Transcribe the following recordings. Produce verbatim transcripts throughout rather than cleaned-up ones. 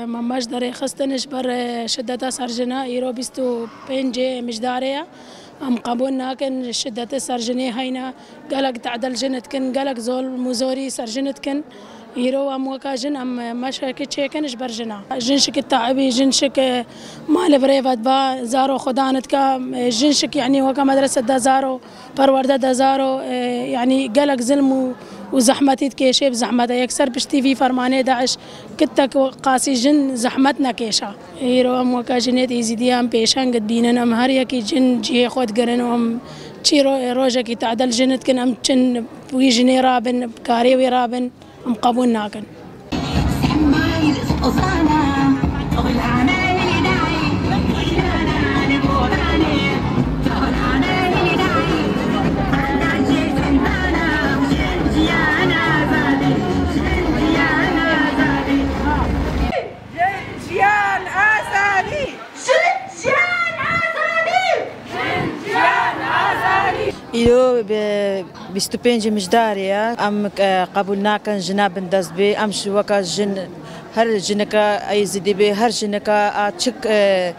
Em, em ji derê xistin ji ber, e, şideta ser jina, îro bîst û pêncê mijdarê ye. Em qebûl nakin, şidetê ser jinê heyne. Gelek tedil jin dikin, gelek zolm û zorî ser jin dikin. Îro em weke jin, em, e, meşekê çêkin ji ber jina. Jin şik taibî, jin şik, e, malê birê ve diba, zaro xwe dan dika. E, jin şik, yanî weke medrese de zaro, perwerde de zaro, e, yanî gelek zilm û, û zehmetî dikêşê, bi zehmet e. Yekser piştî vî fermanê DAIŞ kitek qasî jin zehmet nekêşa. Îro em weke jinêt Êzidiyan pêşeng dibînin, em her yekî jin cihê xwe digirin û em çî ro-, rojekî tedil jin dikin, em çin wî jinê rabin, bi karê wî rabin, em qebûl nakin. Jin, jiyan, azadî! Jin, jiyan, azadî! Jin, jiyan, azadî! Îro bi bîst û pêncê mijdarê ye. Em, e, qebûl nakin jina bindest bê. Em ji weke jin, her jineke Êzidî bê, her jineke a çi, e,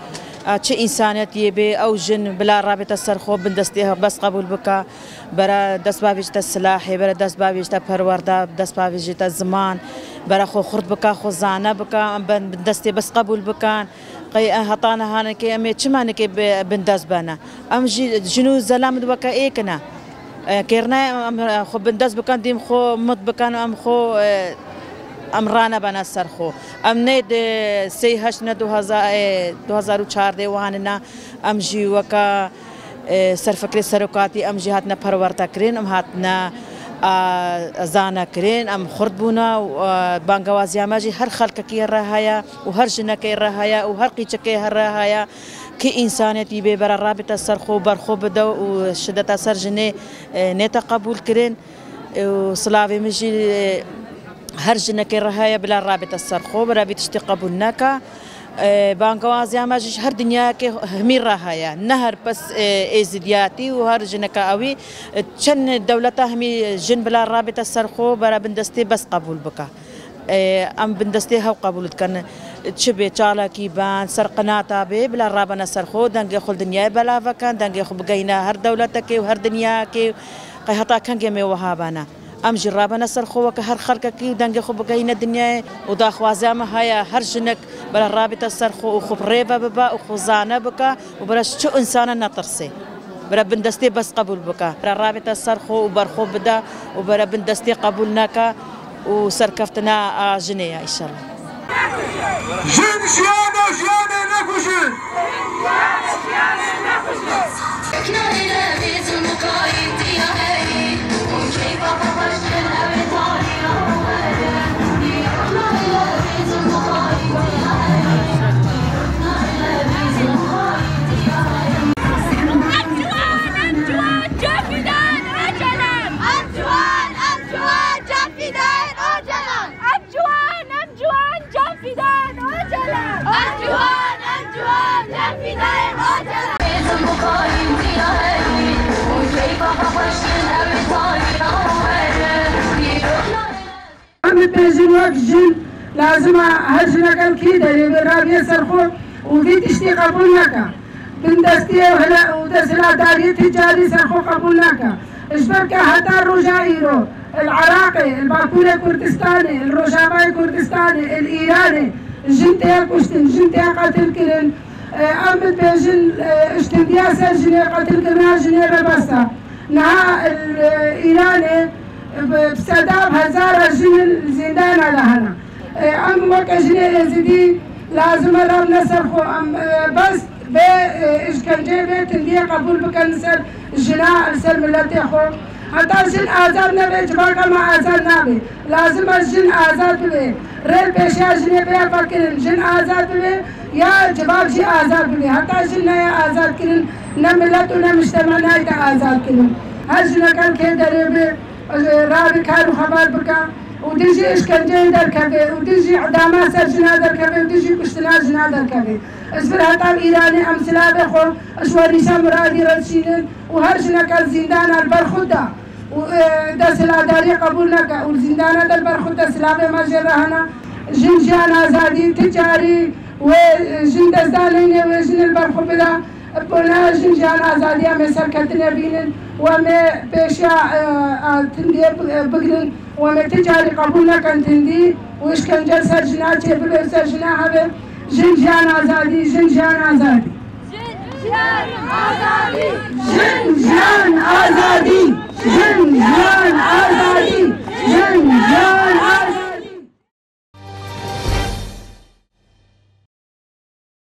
a çi însanetiyê bê, ew jin bila rabête ser xwe bindestê bes qebûl bike. Bera dest bavêjite silahê, bera dest bavêjite perwerda, dest bavêjite ziman, bera xwe xurt bike, xwe zane bike, em ben destê bes qebûl bikin. Qey e heta niha neke em ê çima neke bi-, bindest bene? Em jî jin û zelam di weke êk ne. E, kêrine em, em xwe bindest bikin, dîm xwe mit bikin, em xwe, e, em rane bene ser xwe. Em ne di sê heşt ne du hezar, e, du hezar û çardeh wiha ne, em jî weke e, serfikrê serokatî em jî hatine perwerdekirin, em hatine, a, zanekirin, em xurt bûne û, a, bangewaziya me jî her xelkekî re heye û her jinekê re heye û her qîçekê re heye ki însanetî bê bera rabite ser xwe û berxwe bide û şideta ser jinê, e, nête qebûl kirin. Û silavê min jî, e, her jinekê re heye bila rabête ser xwe, bila vî tiştî qebûl neke. E, bangewaziya me jî ji her dinyayekê hemî re heye. Ne her pes, e, êzidiyatî û her jineke ewî, e, çend dewleta hemî jin bila rabête ser xwe, bila bindestê bes qebûl bike. E, em bindestê hev qebûl dikin. Çi bê, çalakî ben, ser qinata bê, bila rabene ser xwe, dengê xwe li dinyayê belav bikin, dengê xwe bigeyne her dewletekê û her dinyayekê. Qey heta kengê me wiha bene? Em jî rabene ser xwe weke her xelkekî û dengê xwe bigeyne dinyayê û daxwaziya me heye her jinek bela rabite ser xwe û xwe bi rê ve bibe û xwe zane bike û bela ji çi însane netirsê. Bela bindestê bes qebûl bike. Bela rabite ser xwe û berxwe bide û bela bindestê qebûl neke û serkeftina a jinê ye, înşallah. Jin jiyana jiyanê nekujin! Em ciwan, em ciwan, can fîdan Ocalan! Em ciwan, em ciwan, can fîdan Ocalan! Em ciwan, em ciwan, can fîdan Ocalan! Em ciwan, em ciwan, can fîdan Ocalan! Em dibêjin wek jin, lazim e her jineke li kî derê be rabiye ser xwe û vî tiştî qebûl neke. Bindestiyê û hela-, û desthilatdariyê ticarî ser xwe qebûl nake. Ji ber ke heta roja îro, li Iraqê, li Bakurê Kurdistanê, li Rojavayê Kurdistanê, li Îranê jin tê kuştin, jin tê qetil kirin. E, em bibêjin, e, ji tundiya ser jinê, qetilkirina jinê re bes e. Niha li Îranê, e, bi sedab hezara jin li zîndana de hene. E, em weke jinê Êzidî lazim e rabine ser xwe. Em, e, bes vê, e, îşkenceyê, vê tundiyê qebûl bikin li ser jina, li ser miletê xwe. Heta jin azad nebe, civaka me azad nabe. Lazim e jin azad bibe. Rê li pêşiya jinê bê vekirin. Jin azad bibe, ya civak jî azad bibe. Heta jin neye azad kirin, ne milet û ne mujtema nayte azad kirin. Her jineke li kê derê be, rabe kar û xebar bike û dijî îşkenceyê derkeve û dijî îdama ser jina derkeve û dijî kuştina jina derkeve. Ji vir heta Îranê em silavê xwe ji we nîşa miradî re dişînin û her jineke li zîndana li ber xwe da û, e, desthilatdariyê qebûl neke û li zîndana de li ber xwe de silavê me jê re hene. Jin jiyan azadî, ti carî wê jin destdaneyne wê jin li ber xwe bida. Bona jin jiyan azadiya me serketine bînin û em ê pêşiya, e, e, tindiyê bi-, e, bigrin û em ê ti carî qebûl nekin tindî û îşkence ser jina çêbibe û ser jina hebe. Jin jiyan azadî, jin jiyan azadî. Jin jiyan azadî! Jin jiyan azadî! Jin jiyan azadî! Jin jiyan